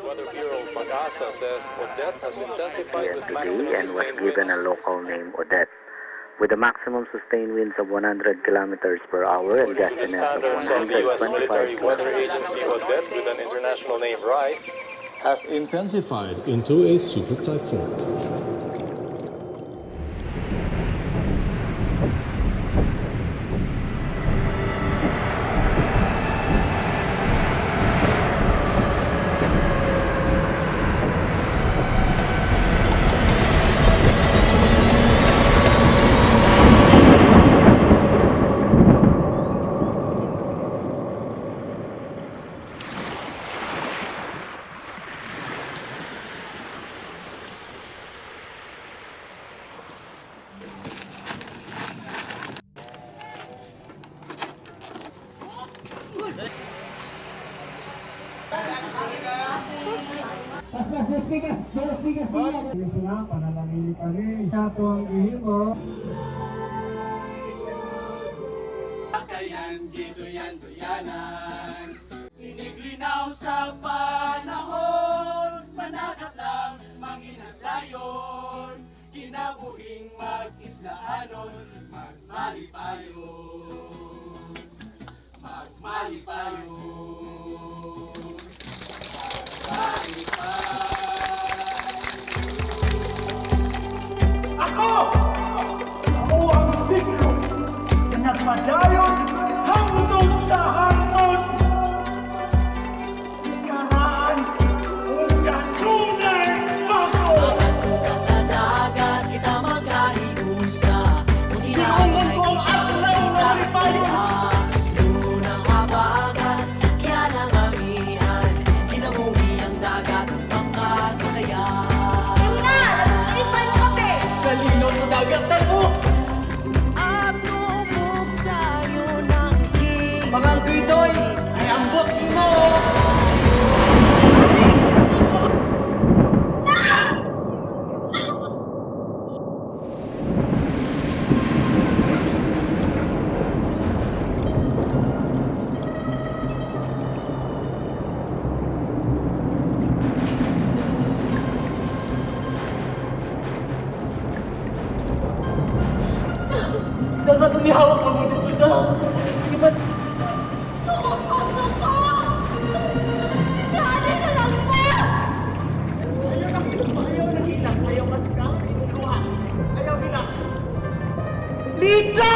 Weather Bureau Pag-asa says Odette has intensified PM with today maximum and was sustained given winds. a local name Odette, with a maximum sustained winds of 100 kilometers per hour and According to the gustiness of standards of the U.S. 125 Military Weather kilometers. Agency, Odette, with an international name Rai, has intensified into a super typhoon. Kayan, giduyan, duyanan. Iniglinaw sa panahon, managat lang, manginaslayon. Kinabuhing mag-islaanon, magmalipayon. Magmalipayon. Magmalipayon. Ako! Ako ang siglo na nagpadayon hangtod sa hangtod! Karaan o kanunay bako! Sa dagat kita magkahiusa. Sinungon ko ang adlaw na lipayon! Lungo ng habagat, sakyan ang amihan. Kinabuhi ang dagat, ang pangkasakayan. Na! Nag-init pa yung kape! Kalino sa dagat tayo! At tumok sa'yo ng king. Pangangkuidoy, ay ambot mo! Dapat umihawak ka mo dito na. Di ba Suko! Dali na lang ba? Ayaw na ayaw na hilak, ayaw masikas sa imong luha. Ayaw hilak. Lita!